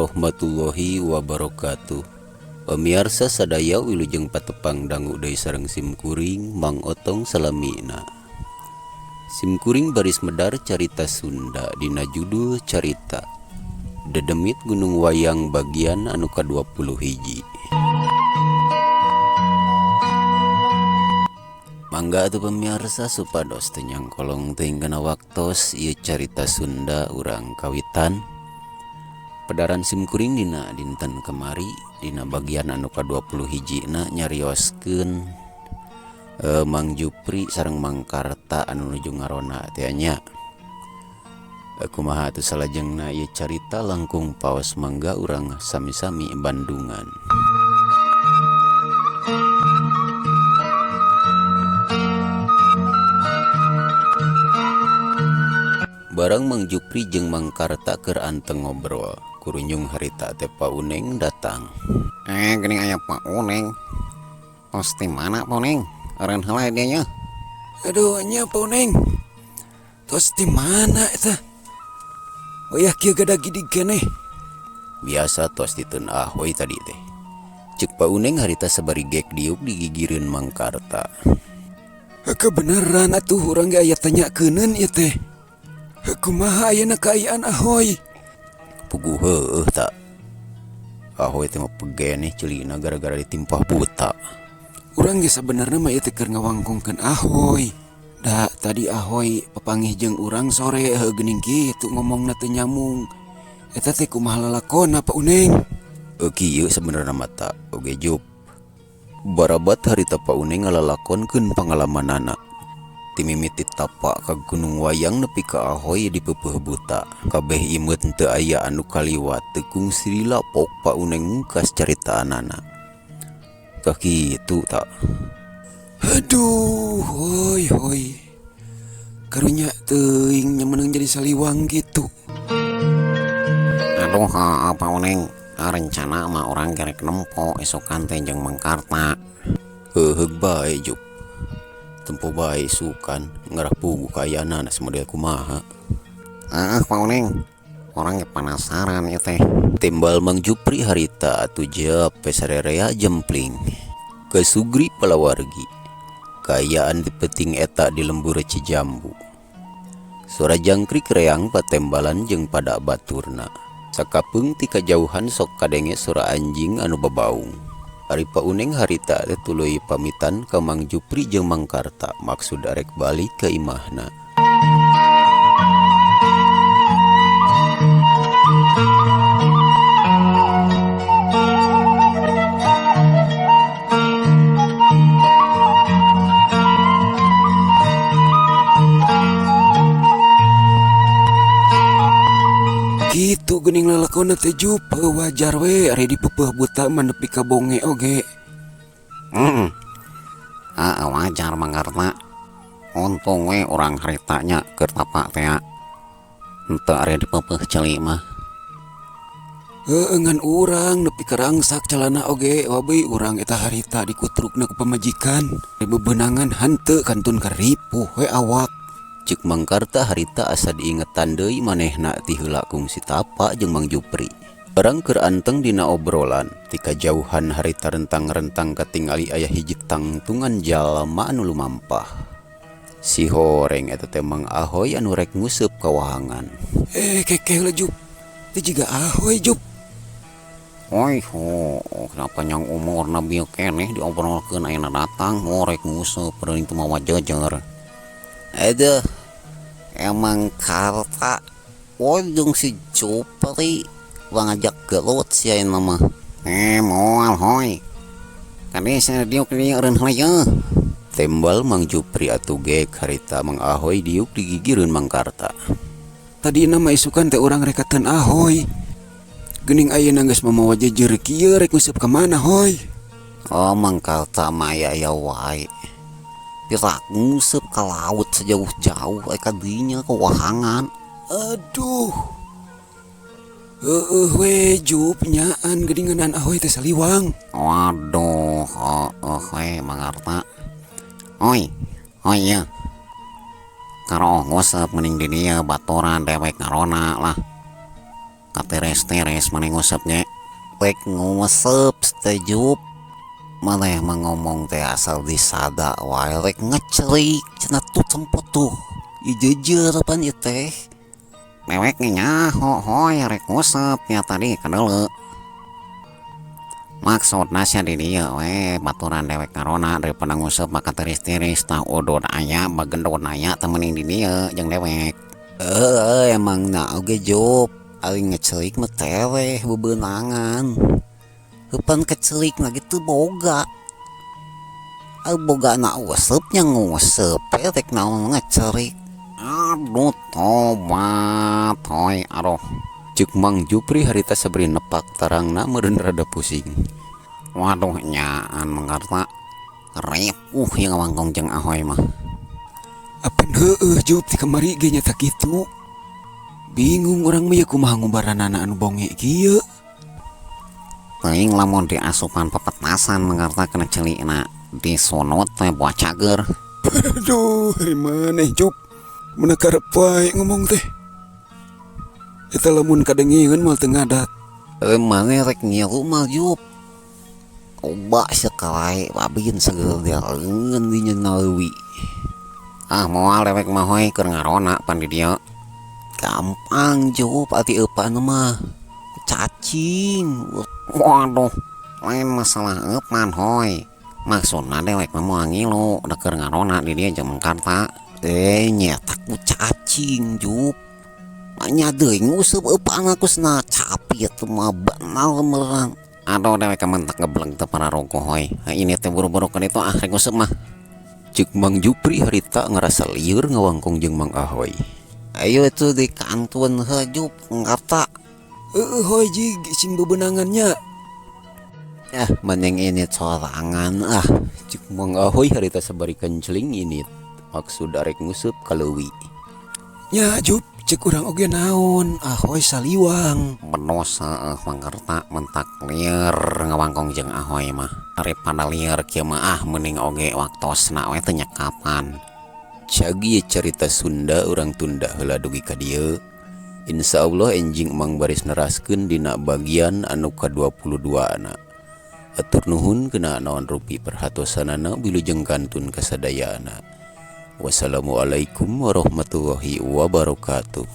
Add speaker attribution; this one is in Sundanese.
Speaker 1: Warahmatullahi wabarakatuh. Pamiarsa sadaya wilujeng patepang dangu deui sareng simkuring Mang Otong salamina. Simkuring baris medar carita Sunda dina judul carita Dedemit Gunung Wayang bagian anu ka-20 hiji. Mangga atuh pamiarsa supados teu nyangkolong teuing kana waktos ieu carita Sunda urang kawitan. Pedaran simkuring dina dinten kemari dina bagian anu ka-20 hiji na nyarioskeun Mang Jupri sareng Mang Karta anu nuju ngarona teh nya. Kumaha atuh salajengna ieu carita langkung paos mangga urang sami-sami Bandungan. Barang Mang Jupri jeung Mang Karta keur anteng ngobrol, kurunjung harita teh Pak Uneng datang.
Speaker 2: Geuning aya Pak Uneng. Tos ti mana Pak Uneng? Eureun heula dia nya.
Speaker 3: Aduh nya Pak Uneng. Tos ti mana eta? Wayah kieu gada gidig keneh.
Speaker 1: Biasa tos diteun ahoy tadi teh. Ceuk Pak Uneng harita sabari gek diuk digigireun Mang Karta.
Speaker 3: Kebeneran atuh urang ge aya tanyakeunneun ieu teh. Kumaha ayeuna kaayaan Ahoy?
Speaker 1: Puguh heueuh ta. Ahoy teh mah pegeneh ceulina gara-gara ditimpah buta.
Speaker 3: Urang ge sabenerna mah ieu teh keur ngawangkongkeun Ahoy. Da tadi Ahoy papanggih jeung urang sore heuh geuning kitu ngomongna teu nyambung. Eta teh kumaha lalakonna Pak Uneng?
Speaker 1: Kieu sabenerna mah ta oge Jup. Barabat harita Pak Uneng ngalalakonkeun pangalamanana. Timimiti tapa ka Gunung Wayang nepi ka Ahoy dipeupeeh buta. Kabeh imeut teu aya anu kaliwat teu kungsi dilapok Pak Uneng mungkas caritaanana. Tah kitu ta.
Speaker 3: Aduh, hoi hoi. Karunya teuing nya meunang jadi saliwang kitu.
Speaker 2: Aduh, heeh Pak Uneng. Rencana mah urang gerek nempo esokan teh jeung Mang Karta.
Speaker 1: Heuheug bae Jup. Tempo bae isukan ngarah puguh kaayana model kumaha.
Speaker 2: Heeh Pak Uneng. Urang ge penasaran ieu teh.
Speaker 1: Timbal Mang Jupri harita atuh jep sarerea jempling. Kesugri palawargi. Kaayaan di peuting eta di lembur Cijambu. Suara jangkrik reang patembalan jeung pada baturna. Sakapeung ti kajauhan sok kadenge suara anjing anu babaung. Ari Pak Uneng harita teh tuluy pamitan ka Mang Jupri jeung Mang Karta maksud arek balik ka imahna.
Speaker 3: Kitu geuning lalakonna teh Jup, wajar we ari dipeupeeh buta mah nepi ka bonge oge.
Speaker 2: Heeh wajar Mang Karta. Untung we urang harita nya keur tapa teh. Henteu ari dipeupeeh ceuli mah.
Speaker 3: Heueuh ngan urang nepi ka rangsak calana oge wabi urang eta harita dikutrukna ku pamajikan. Bebenangan henteu kantun karipuh we awak.
Speaker 1: Ceuk Mang Karta harita asa diingetan deui manehna ti heula kungsi tapa jeung Mang Jupri. Barang keur anteng dina obrolan, ti kajauhan harita rentang-rentang katingali aya hiji tangtungan jalma anu lumampah. Si horeng eta teh Mang Ahoy anu rek nguseup ka wahangan.
Speaker 3: Kekeh lah Jup. Teh jiga Ahoy Jup.
Speaker 2: Oi ho, kenapa nyang umurna bieu keneh diobrolkeun ayeuna datang rek nguseup reuing teu mawa jejer. Aduh, emang Karta, woi jeung si Jupri ngajak gelut sia ayeuna mah. Moal hoi. Kade sia diuk di eureun heula yeuh.
Speaker 1: Tembal Mang Jupri atuh gek harita Mang Ahoy diuk digigireun Mang Karta.
Speaker 3: Tadina mah isukan teh urang rekateun Ahoy. Geuning ayeuna geus mamawa jejer kieu rek nguseup ka mana hoi?
Speaker 2: Oh Mang Karta mah aya-aya wae. Pirak nguseup ka laut sejauh-jauh ka dinya ka wahangan.
Speaker 3: Aduh. Heueuh we Jup nyaan geuningan Ahoy teh saliwang.
Speaker 2: Waduh, heueuh we Mang Karta. Oi, oi ya. Karo nguseup mending di dieu baturan dewek ngarona lah. Kateres-teres maneh nguseup ge. Rek nguseup teh Jup. Maneh mah ngomong teh asal disada wae rek ngecerik cenah tuh tempo tuh. Ieu jeujeur pan ieu teh. Dewek ge nyaho hoy rek nguseup nya tadi kadeuleu. Maksudna sia di dieu we baturan dewek ngarona daripada nguseup mah kateris-tiris tah udud aya bagendod aya teh mending di dieu jeung dewek.
Speaker 1: Heueuh emangna oge Jup. Ari ngecerik mah tereh bebeunangan. Heupan kecerik na ge teu boga. Ari bogana useup nya nguseup we rek naon ngecerik.
Speaker 2: Aduh tobat hoy aduh.
Speaker 1: Ceuk Mang Jupri harita sabari nepak tarangna meureun rada pusing.
Speaker 2: Waduh nyaan mangkarta ripuh ieu ngawangkong jeung Ahoy mah.
Speaker 3: Apan heueuh Jup ti kamari ge nyata kitu. Bingung urang mah ieu kumaha ngubaranana anu bonge kieu.
Speaker 2: Teuing lamun diasupan pepetasan mangkarta kana celikna disunut teh buah cager.
Speaker 3: Aduh, ari maneh Jup. Mun karep wae ngomong teh. Eta lamun kadengeun moal teu ngadat.
Speaker 1: Maneh rek ngilu mah Jup. Coba sekali babin segala leungeun di nyenawi.
Speaker 2: Ah moal dewek mah hoy keur ngarona pan di dieu.
Speaker 1: Gampang Jup ati eupan mah. Cacing.
Speaker 2: Waduh, lain masalah eupan hoy. Maksudna dewek mah moal ngilu da keur ngarona di dieu jeung Mangkarta.
Speaker 1: Nyetak ku cacing Jup. Nya deui nguseup eupan aku cenah capit mah benar meureun.
Speaker 2: Aduh dewek mentak ngebleng teu pararogoh hoy. Ini teh buru-buru ka ditu ah rek nguseup mah.
Speaker 1: Ceuk Mang Jupri harita ngarasa lieur ngawangkong jeung Mang Ahoy. Ayo atuh di kantun heuh Jup ngata.
Speaker 3: Heueuh hoy jig sing bebenangan nya.
Speaker 1: Ah mending ini sorangan ah. Ceuk Mang Ahoy harita sabari kenceling ini. Maksud arek nguseup ka leuwi.
Speaker 3: Nya Jup cek urang oge naon Ahoy saliwang.
Speaker 2: Benos heueuh Mangkarta mentak lieur ngawangkong jeung Ahoy mah. Daripada lieur kieu mah ah mending oge waktosna we teu nyekapan.
Speaker 1: Cagi carita Sunda urang tunda heula dugi ka dieu. Insyaallah enjing Mang baris neraskeun dina bagian anu ka-22 na. Atur nuhun kena naon rupi perhatosanana wilujeng kantun kasadayana. Wassalamualaikum warahmatullahi wabarakatuh.